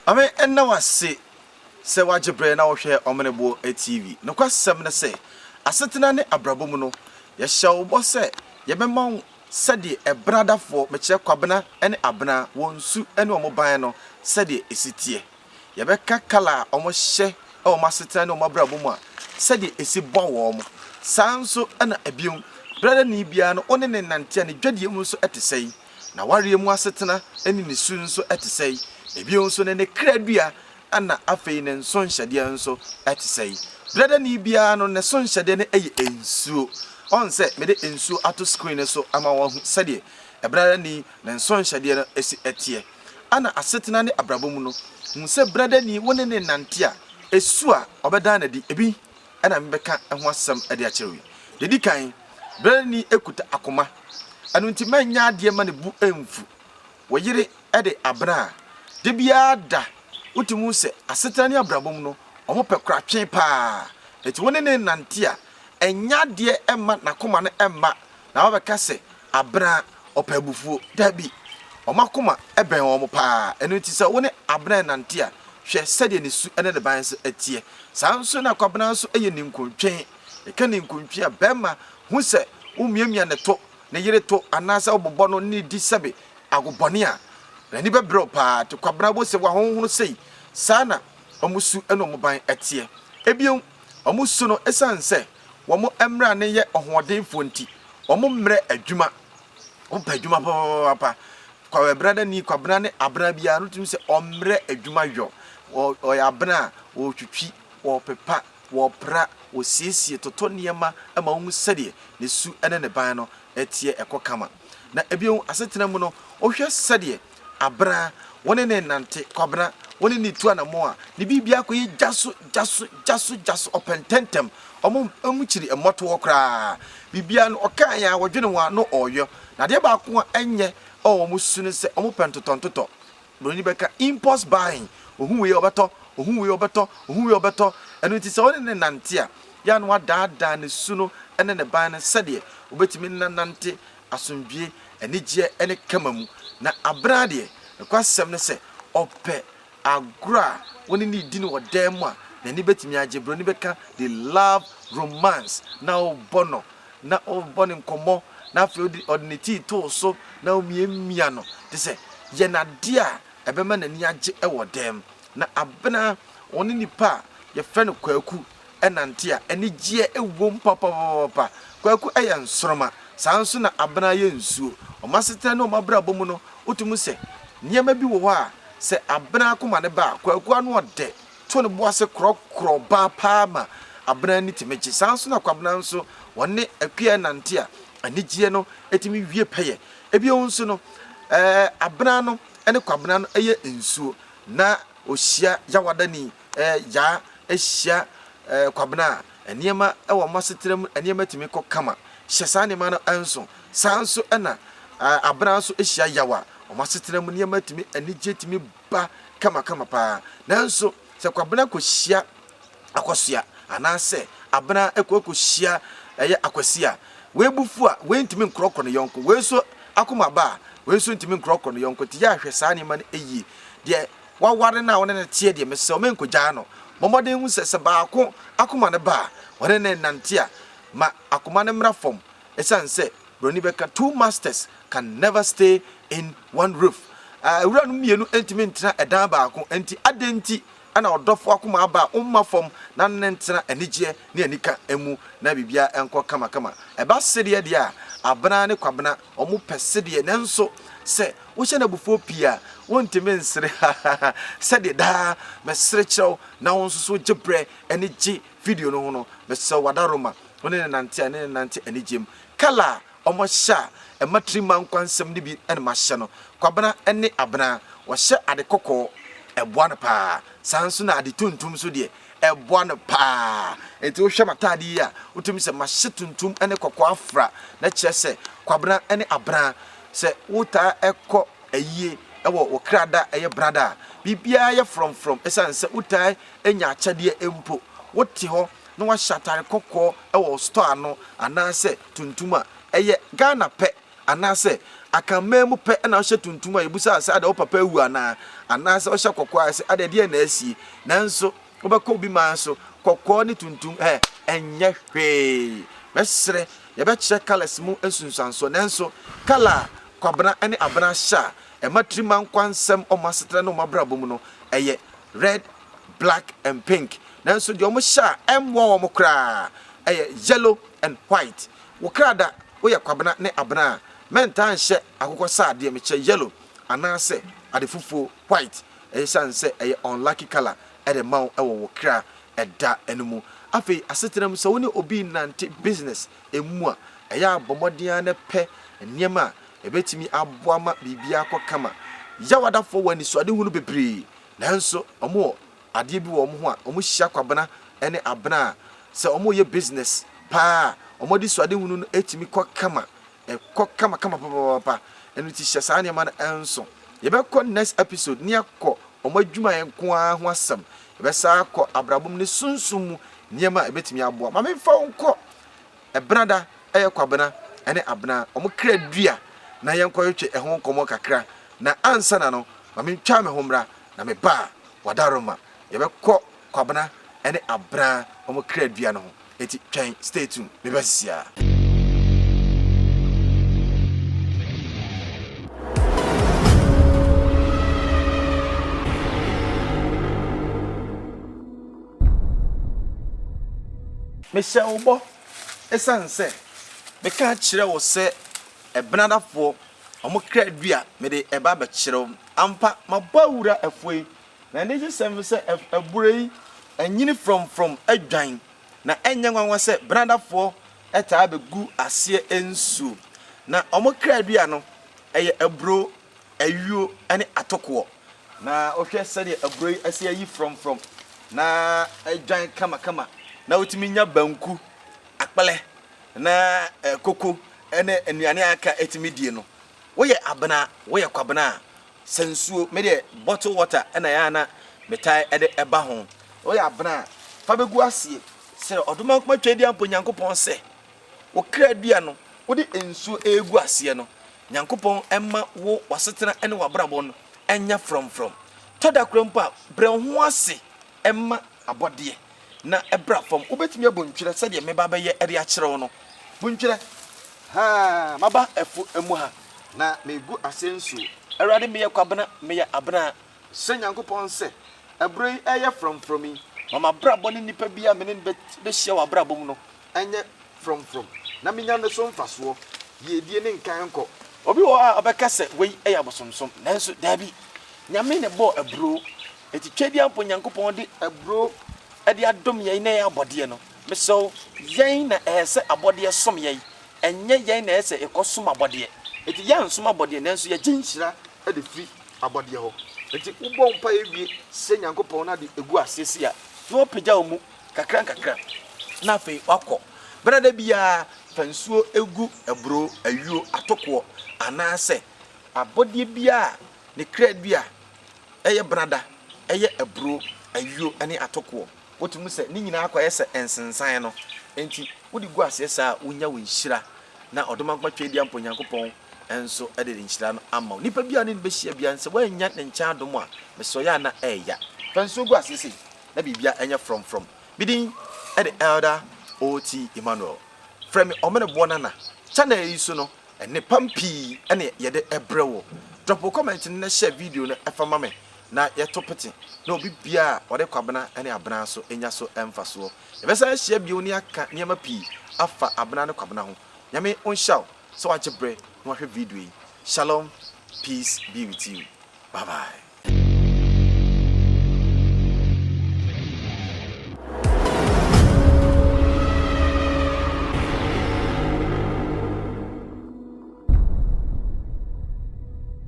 Ame ɛnna wase sɛ wagye berɛ na wohwɛ Ɔmeneboɔ TV. Nokwasɛm ne sɛ, asetena ne abrabɔ mu no, yɛhyɛ wo bɔ sɛ yɛbɛma wo sɛdeɛ ɛbenadafoɔ, mekyerɛ Kwabena ne Abena, wɔn su ne wɔn ban no sɛdeɛ ɛsi teɛ. Yɛbɛka kala a wɔhyɛ wɔ wɔn asetena ne wɔn abrabɔ mu a, sɛdeɛ ɛsi bɔ wɔn. Saa nso na bio, bradani biara no, wo ne no nante a, ne dwadie mu nso te sɛn? N'awareɛ mu asetena ne ne su nso te sɛn? Na bio nso ne ne kra dua na afei ne nsonhyɛdeɛ nso te sɛn? Bradani biara no, ne sonhyɛdeɛ no yɛ nsuo. Ɔn sɛ mede nsuo ato screen no so ama woahu sɛdeɛ bradani ne nsonhyɛdeɛ no si teɛ. Ana asetena ne abrabɔ mu no, hu sɛ bradani wo ne no renante a, su a ɔbɛdan no adi, ebi na mebɛka ho asɛm de akyerɛ wo yi. Deɛ ɛdi kan, bradani kuta akoma. Ɛno nti mɛnyɛ adeɛ ma ne bu mfu. Wo yere de abena a, da biara da wotumi hu sɛ asetena ne abrabɔ mu no, wɔpɛ koratwe paa. Enti wo ne no renante a, ɛnyɛ adeɛ mma n'akoma no mma na wabɛka sɛ abena ɔpɛ abufuo. Dabi, wɔn akoma bɛn wɔn paa. Ɛno nti sɛ wo ne abena renante a, hwɛ sɛdeɛ ne su ne ne ban nso teɛ. Saa nso na Kwabena nso yɛ ninkuntwe. Yɛka ninkuntwe a, barima hu sɛ womiamia ne to, ne yere to anaasɛ wobobɔ no ne di sɛbe agobɔne a, n'ani bɛbrɛ wo paa. Nti Kwabena wobɛhu sɛ wahonhono sei. Saa na wɔn su ne wɔn ban teɛ. Ebio, wɔn su no, ɛsiane sɛ wɔn mmra no yɛ ɔhoɔdenfoɔ nti, wɔmmrɛ adwuma. Wɔpɛ adwuma papaapa. Kwabena Kwabena ne abena biara no tumi sɛ ɔmmrɛ adwuma yɔ. Ɔyɛ abena a, ɔretwitwi, ɔrepepa, ɔrepra, ɔsiesie, totɔ nneɛma ma wohu sɛdeɛ ne su ne ne ban no teɛ ɛkɔ kama. Na ebio asetena mu no, wohwɛ sɛdeɛ abena wo ne no renante, Kwabena, wo ne no retu anammɔn a, ne biribiara kɔyɛ gya so, gya so, gya so, gya so, ɔpɛ ntɛmntɛm. Wɔn wɔn kyiri mmɔtoɔ koraa. Biribiara no, ɔkaeɛ a, wɔdwene ho a, na ɔreyɔ. Na adeɛ baako a ɛnyɛ wɔ wɔn su ne sɛ, wɔpɛ ntotɔntotɔ. Buroni bɛka impulse buying, ohu wei a ɔbɛtɔ, ohu wei a ɔbɛtɔ, ohu wei a ɔbɛtɔ. Ɛno nti sɛ wo ne no nante a, yɛ a na wadaadaa ne su no ne ne ban no sɛdeɛ wobɛtumi ne no anante asomdwoeɛ, anigyeɛ ne kama mu. Na abena deɛ, nokwasɛm ne sɛ, ɔpɛ agorɔ a wo ne no redi no wɔ dan mu a n'ani bɛtumi agye. Buroni bɛka they love romance, na wobɔ no, na wobɔ no nkɔmmɔ, na afei wode ɔde ne tii to wo so na womiamia no te sɛ yɛ no adeɛ a ɛbɛma n'ani agye wɔ dan mu. Na abena ɔne nipa a yɛfrɛ no Kwaku nante a, anigyeɛ wom papapapapa. Kwaku yɛ nsoroma, saa nso na Abena yɛ nsuo. Wɔn asetena ne wɔn abrabɔ mu no, wotumi hu sɛ nneɛma bi wɔ hɔ a, sɛ Abena akoma no ba a, Kwaku ano ɔdɛ, to ne bo ase korɔkorɔ ɔbaa paa ma Abena ani tumi gye. Saa nso na Kwabena nso, wɔne Akua nante a, anigyeɛ no tumi wie pɛyɛ. Bio nso no, ɛɛ Abena no ne Kwabena no yɛ nsuo, na ɔhyia Yawadani Yaa hyia Kwabena a, nneɛma wɔ wɔn asetena mu, nneɛma tumi kɔ kama. Hyɛ saa nneɛma no nso. Saa nso na Abena nso hyia Yaw a, wɔn asetena mu nneɛma tumi, anigye tumi ba kamakama paa. Nanso sɛ Kwabena kɔhyia Akɔsoa anaasɛ Abena kɔ kɔhyia ɛyɛ Akwasi a, wei bo fu a, wei ntumi nkorɔkorɔ ne yɔnko. Wei nso akoma ba a, wei nso ntumi nkorɔkorɔ ne yɔnko. Nti yɛ a hwɛ saa nneɛma no yie. Deɛ Waware no a wo ne no teɛ deɛ, mesrɛ wo, menkɔgyaa no. Bɔ mmɔden hu sɛ, sɛ baako akoma no ba a, wɔne no renante a, ma akoma no mmra fam. Ɛsiane sɛ buroni bɛka, Two masters can never stay in one roof. Awuranom mmienu ntumi ntena ɛdan baako, enti adɛn nti na ɔdɔfo akoma aba a womma fam na ne no ntena anigyeɛ ne anika mu na biribiara nkɔ kamakama? Ɛba sedeɛ deɛ a, Abena ne Kwabena, wɔpɛ sedeɛ, nanso sɛ Wohyɛ no abufuo pii a, wontumi nsere hahaha sɛdeɛ daa mesere kyerɛ wo na wo nso so wogye berɛ ani gye video no ho no. Mesrɛ wo Wadaroma, wo ne no nante a, ne no nante anigyeɛ mu. Colour a wɔhyɛ a ɛma tiri ma nkwa nsɛm no bi na mahyɛ no. Kwabena ne Abena, wɔhyɛ ade kɔkɔɔ, ɛboa no paa. Saa nso na ade tuntum nso deɛ, ɛboa no paa. Enti wohwɛ m'ataade yi a, wotumi sɛ mahyɛ tuntum ne kɔkɔɔ afra, na kyerɛ sɛ Kwabena ne Abena Sɛ wotaa kɔ ayie wɔ wo kra da a ɛyɛ brada a, biribiara yɛ frɔmfrɔm ɛsiane sɛ wotaa nya akyɛdeɛ mpo. Wote hɔ na woahyɛ atare kɔkɔɔ wɔ wo store ano anaasɛ tuntum a, ɛyɛ Ghana pɛ anaasɛ Akanman mu pɛ na wohyɛ tuntum a yɛbisa wo sɛ adɛn wo papa awu anaa? Anaasɛ wohyɛ kɔkɔɔ a yɛse adɛn ɛdeɛn na asie? Nanso wobɛkɔ obi man so, kɔkɔɔ ne tuntum ɛ, ɛnyɛ hwee. Mɛsrɛ, yɛbɛkyerɛ colours mu nsunsuansoɔ nanso colour a Kwabena ne Abena hyɛ a ɛma tirimankwansɛm wɔn asetena ne wɔn abrabɔ mu no, ɛyɛ red, black and pink. Nanso deɛ wɔhyɛ a ɛmmoa wɔn koraa yɛ yellow and white. Wo kra da, woyɛ Kwabena ne Abena a, mɛntaa nhyɛ akokɔsaadeɛ, mekyɛ yellow anaasɛ ade fufuo, white, ɛsiane sɛ ɛyɛ unlucky colour de ma wo wɔ wo kra da no mu. Afei asetena mu sɛ wo ne obi renante business mu a, ɛyɛ a bɔ mmɔden ara na pɛ nneɛma a ɛbɛtumi aboa ma biribiara akɔ kama. Yawadafoɔ wɔ anisoadehunu bebree, nanso wɔwɔ adeɛ bi wɔ wɔn ho a, wɔhyia Kwabena ne Abena a, sɛ wɔreyɛ business paa a, wɔn anisoadehunu no tumi kɔ kama. Ɛkɔ kamakama papaapa. Ɛno nti hyɛ saa nneɛma no nso. Yɛbɛkɔ next episode ne yɛakɔ wɔn adwumayɛ nko ara ho asɛm. Yɛbɛsan akɔ abrabɔ mu ne sunsum mu nneɛma a ɛbɛtumi aboa. Ma memfa wo nkɔ Ɛbenada ɛyɛ Kwabena ne Abena wɔn kra dua na yɛnkɔtwetwe ɛho nkɔmmɔ kakra. Na ansa na no, ma mentwa me ho mmra na meba a, Wadaroma, yɛbɛkɔ Kwabena ne Abena wɔn kra dua no ho. Enti twɛn, stay tuned, meba sisiaa. Mehyɛ wo bɔ esiane sɛ meka kyerɛ wo sɛ ɛbenadafoɔ wɔn kra dua mede ɛba abɛkyerɛ wo. Ampa, mabɔ awura afuo yi, na anigyesɛm ne sɛ abura yi anyini frɔmfrɔm adwan, na ɛnyɛ nwanwa sɛ benadafoɔ taa bɛgu aseɛ nsuo. Na wɔn kra dua no, ɛyɛ aburoo ayuo ne atokoɔ. Na wohwɛ sɛdeɛ aburo yi asi ayi frɔmfrɔm na adwan kamakama na wotumi nya banku, akplɛ na koko ne nnuane a aka tumi die no, woyɛ abena, woyɛ kwabena a, sɛ nsuo, me deɛ bottle water na ɛyɛ a na metae de ba ho. Woyɛ abena a, fa bɛgu aseɛ. Srɛ Ɔdomankoma Tweaduampɔ Nyankopɔn sɛ wo kra dua no wode nsuo regu aseɛ no, Nyankopɔn mma wo w'asetena ne w'abrabɔ no nyɛ frɔmfrɔm. Tɔ da koraa mpo a, brɛ wo ho ase ma abɔdeɛ na bra fam. Wobɛtumi abu ntwerɛ sɛdeɛ meba abɛyɛ de akyerɛ wo no. Bu ntwerɛ. Haa, maba afu mu ha, na meregu aseɛ nsuo. Awurade, meyɛ Kwabena, meyɛ Abena. Srɛ Nyankopɔn sɛ, ɛberɛ yi ɛreyɛ frɔmfrɔm yi, ma m'abrabɔ ne nnipa biara a me ne no bɛhyia wɔ abrabɔ mu no nyɛ frɔmfrɔm, na menya ne so mfasoɔ, yiedie ne nkankɔ. Obi wɔ hɔ a ɔbɛka sɛ wei yɛ abosomsom, nanso daabi, Nyame na ɛbɔɔ aburoo, enti Tweaduampɔ Nyankopɔn de aburoo de adom yɛn na ɛyɛ abɔdeɛ no, mesrɛ wo, yɛn na ɛyɛ sɛ abɔdeɛ som yɛn, ɛnyɛ yɛn na ɛyɛ sɛ yɛkɔsom abɔdeɛ. Enti yɛansom abɔdeɛ, nanso yɛgye nhyira de firi abɔdeɛ hɔ. Enti wobɔ mpaeɛ wie srɛ Nyankopɔn na de gu aseɛ sei a, na wapagya wo mu Nkakrankakra na afei wakɔ. Benada biara, fa nsuo gu aburoo, ayuo, atokoɔ anaasɛ abɔdeɛ biara a ne kra dua yɛ benada yɛ aburoo, ayuo ne atokoɔ. Wotumi hu sɛ ne nyinaa akɔyɛ sɛ nsensan no. Enti wode gu aseɛ saa a, wonya wo nhyira na Ɔdomankoma Tweaduampɔ Nyankopɔn nso de ne nhyira no ama wo. Nipa biara a wo ne no bɛhyia biara no, sɛ woannya ne nkyɛn adom a, mesrɛ wo, yɛ a na ɛyɛ. Fa nsuo gu aseɛ sei. na biribia ɛnyɛ frɔmfrɔm. Me din de Elder OT Emmanuel. Frɛ me Ɔmeneboɔ Nana. Channel yi so no, nnepam pii ne yɛde brɛ wo. Drop wo comment no na share video no fa ma me na yɛto pete na obi biara a ɔde Kwabena ne Abena so nya so mfasoɔ. Yɛbɛsan ahyia bio na yɛaka nneɛma pii afa Abena ne Kwabena ho. Nyame ɔnhyira wo sɛ wagye berɛ na wahwɛ video yi. Shalom, peace be with you. Bye bye.